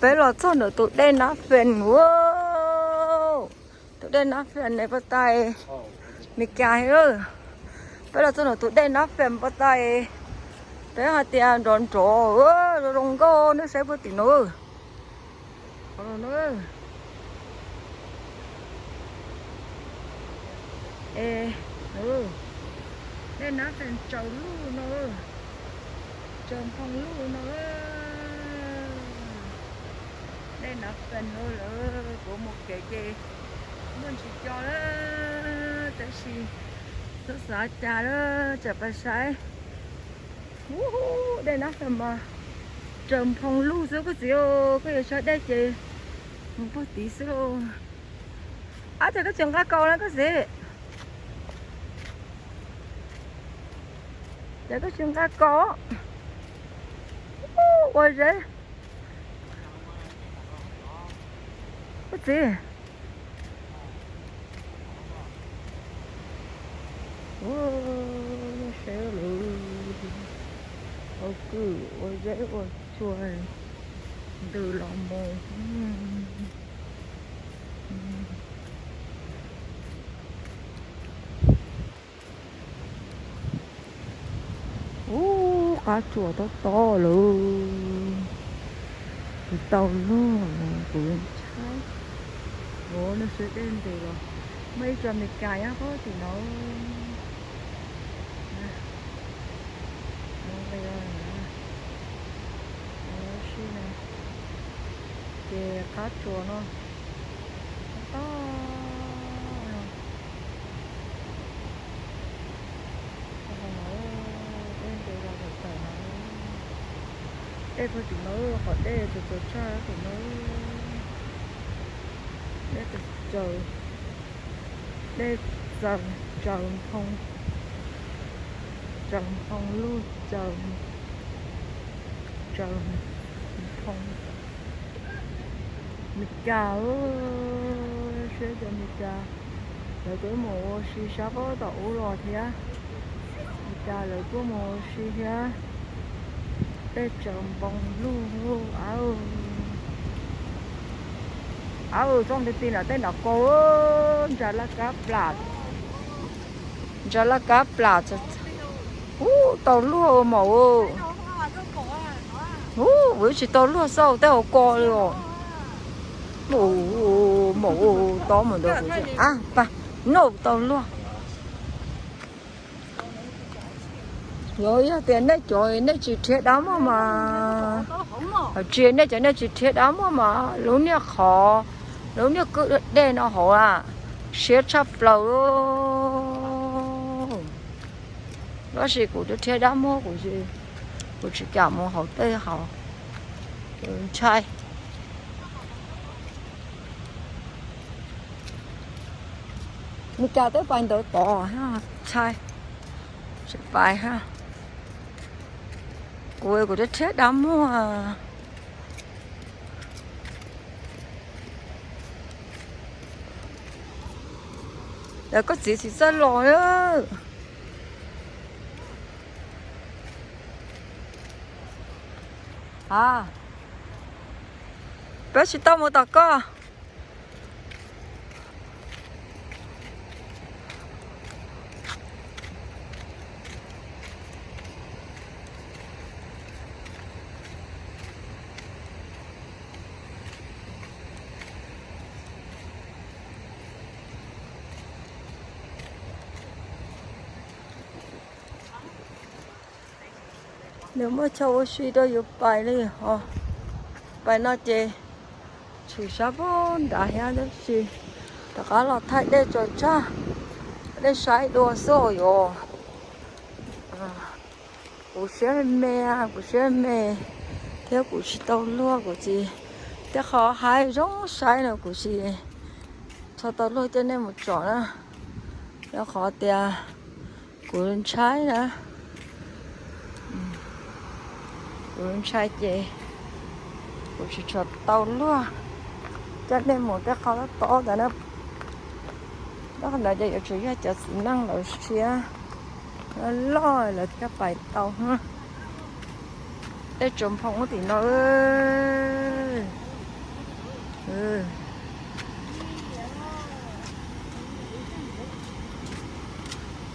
Peb los txog ntawm tus dej Nab Fes, tus dej Nab Fes ne pov tas Mes Kas. Peb los txog ntawm tus dej Nab Fes pov tas, peb hais tias nrov nrov zoo nkauj, nej saib puag tim no. Dej Nab Fes tsaws lug no, tsaws nphoo lug no. Dej Nab Fes no lawm, kuv mus kev ces muaj ntsis co lawm, tab sis txhob xav cas lawm, tsam pais saib. Ub, dej Nab Fes mas tsaws nphoo lug xwb koj txiv, koj yuav saib dej ces mus puag tid xwb lauj. Ab, cas koj tsis nqa kaus na koj txiv? Cas koj tsis nqa kaus? Ua zeb. Koj txiv, ua, seb lawv ua kwj ua zeb ua tsua ntws los mus. Ub, qab tsuas tob tob lawm. Kuv tau luag, kuv ntshai. Ua, nej saib dej ntev los muaj ib co Mes Kas nyob puag tim no. Ces qab tsuas no, tob tob no. Dej ntev los tawm tawm no. Dej puag tim no, qhov dej tsaws tsaws tshaj tim no. Dej tsaws, dej tsaws, tsaws nphoo, tsaws nphoo lug, tsaws, tsaws nphoo. Mes Kas, saib cov Mes Kas, lawv kuj mus ua si sab pob tom ub los thiab. Mes Kas lawv kuj mus ua si thiab. Dej tsaws nphoo lug, ab, txoj nti ti no tej no kub, ntsa laj kab plam, ntsa laj kab plam. Ub, tau luag maum. Ub, kuv tsis tau luag xauj tej hauv ko li os. Maum, tob mus ntawd kuv, a, pa, no tau luag. Yog, yog tias nej cov nej tsis rhiab dab muag mas, tsis, nej cov nej tsis rhiab dab muag mas lub niag qhov, lub niag kwj dej no hauv a, siab tshaj plaws. Tab sis kuv twb rhiab dab muag, kuv, kuv tsis kam mus hauv tej hauv, ntshai. Nws cas twb pais ntawd tod, ntshai, tsis pais ha. Kuv, kuv twb rhiab dab muag. Lawv koj txiv tsis txawj los. A, peb tsis tau mus tom koj. Nws muaj chaw ua si rau yus pais li os. Pais no ces tshwm sab pem nrad thiab tab sis rov qab los thaij dej tsaws tsag, dej saib dua xwb os yos. Kuv siab me me, kuv siab me thiab kuv tsis tau luag, kuv tsis, tej qhov haib zoo saib no kuv tsis tshua tau luag coj nej mus tsom na, rau qhov tias kuv ntshai na. Kuv ntshai ces kuv tsis tshua tau luag coj nej mus tej qhov tob tob ntawd na. Qhov ntawd ces yuav tsum yog cov txiv neej lawv siab loj lawv thiaj pais tau. Dej tsaws nphoo tim no.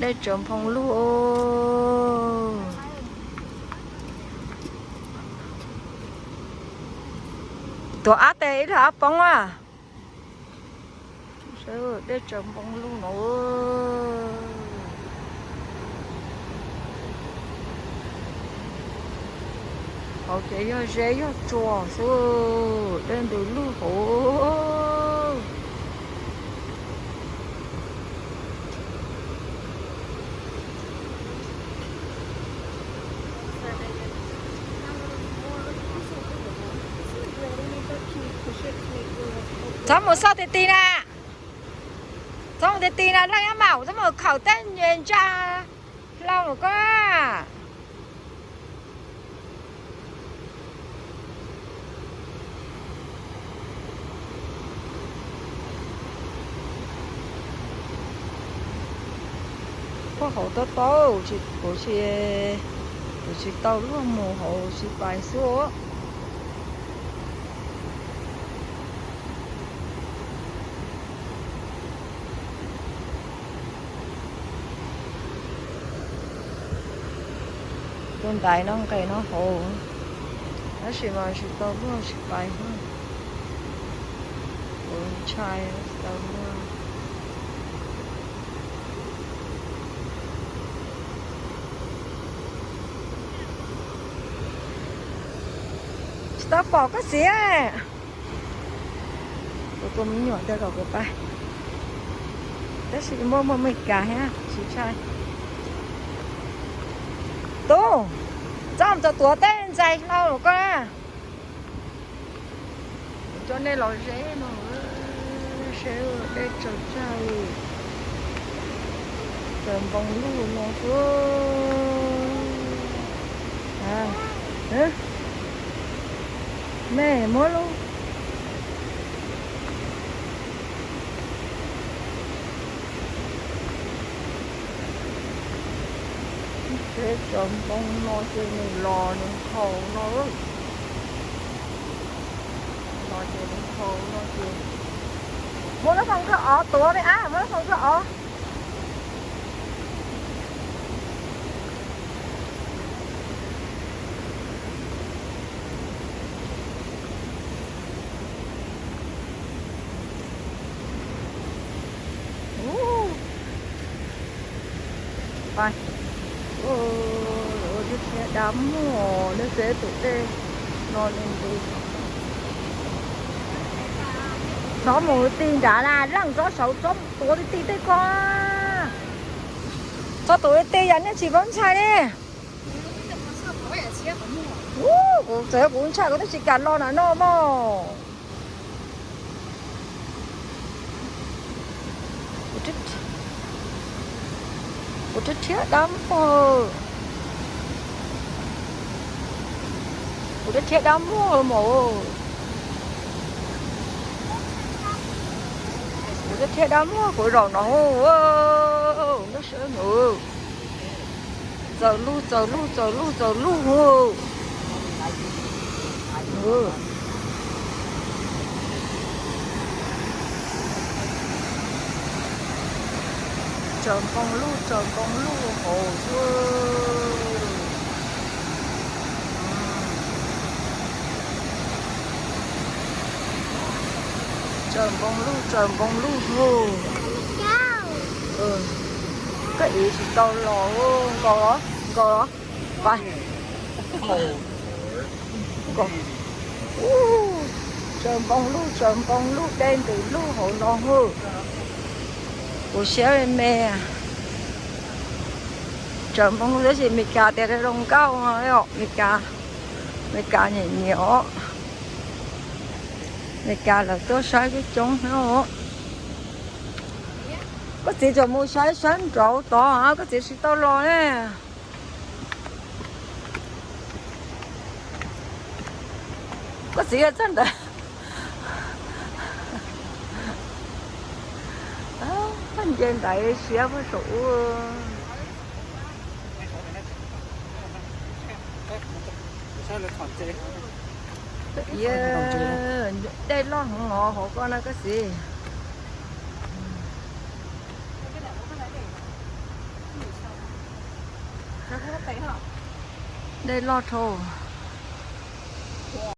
Dej tsaws npoo lug. Tuav ab tes ib leeg ab poob a. Dej tsaws npoo lug no. Hauv ces yog zeb yog tsua xwb, dej ntws lug hauv. Txhob mus xauj ti ti na. Txhob mus ti ti na, leej nyob maum, txhob mus khawm tej ntsa hlau lawm koj. Puag hauv tob tob, kuv tsis, kuv tsis tau luag mus hauv, tsis pais xwb. Tus ntaiv no nqes no hauv, tab sis mas tsis tau luag tsis pais, kuv ntshai tsis tau luag. Tsis tau pom koj txiv. Kuv tus me nyuam tias kom kuv pais, tab sis muaj muaj Meskas thiab tsis ntshai. Tub, txhob mus tuav tej ntxais hlau lawm koj. Kuv coj nej los ze no, seb dej tsaws tsag li, tsaws npoo lug no xwb. Mej muab lub tsaws npoo no ces nws los nws haus no. Los ces nws haus no ces muab lub foos kawg os, tuav me ab, muab lub foos kawg os. Ua thiab thiab dab muag, nej saib tus dej no nws ntws. Txhob mus ti nrad na, leej txob saud txhob mus tuav ti ti tej ko. Txhob tuav ti ti yog nej tsis paub ntshai li. Kuv txawm yog kuv ntshai kuv twb tsis kam los na no mog. Kuv thiab thiab dab muag, kuv thiab thiab dab muag mog. Kuv thiab thiab dab muag kuv zaum no, ntab sab no. Tsaws lug, tsaws lug, tsaws lug, tsaws lug. Tsaws npoo lug, tsaws npoo lug hauv xwb. Tsaws npoo lug, tsaws npoo lug hauv. Koj ib tsis tau los, nkaus los, nkaus los. Pais. Tsaws npoo lug, tsaws npoo lug, dej ntws lug hauv no hwj. Kuv siab me me. Tsaws npoo lug tab sis Meskas tias zoo nkauj, Meskas, Meskas nyiam nyiam os. Meskas lawv tuaj saib coob coob os. Koj txiv tseem mus saib sab nraud tod, koj txiv tsis tau los ne. Koj txiv txog ntawd, nce ntaiv siab puag saum ub. Dej loj heev os hauv ko na koj xiv. Dej loj dhau.